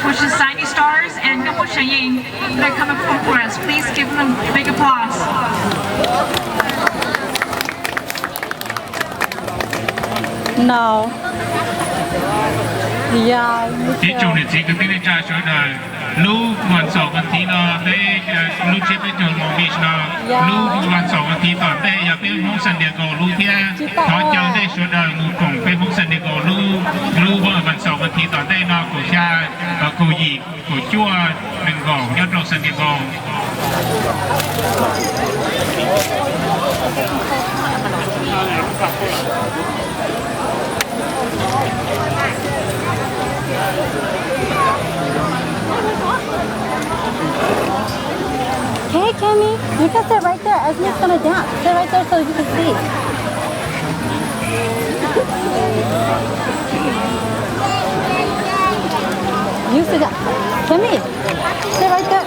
which is Shiny Stars and Nkauj Muam Seev Yees. They're coming to perform for us. Please give them a big applause. No. Ib tsoom niam txiv kwv tij neej tsa sawv daws, lub vas xaum vas thiv no peb, lub tsiab peb caug Long Beach no, lub vas xaum vas thiv tom ntej yog peb Hmoob San Diego lub thiab. Thov caw nej sawv daws mus koom peb Hmoob San Diego lub, lub vas xaum vas thiv tom ntej no kaum xya, kaum yim, kaum cuaj, nees nkaum nyob rau San Diego. Hey, Cammy, you can sit right there. Esme's gonna dance. Sit right there so you can see. You sit down. Cammy, sit right there.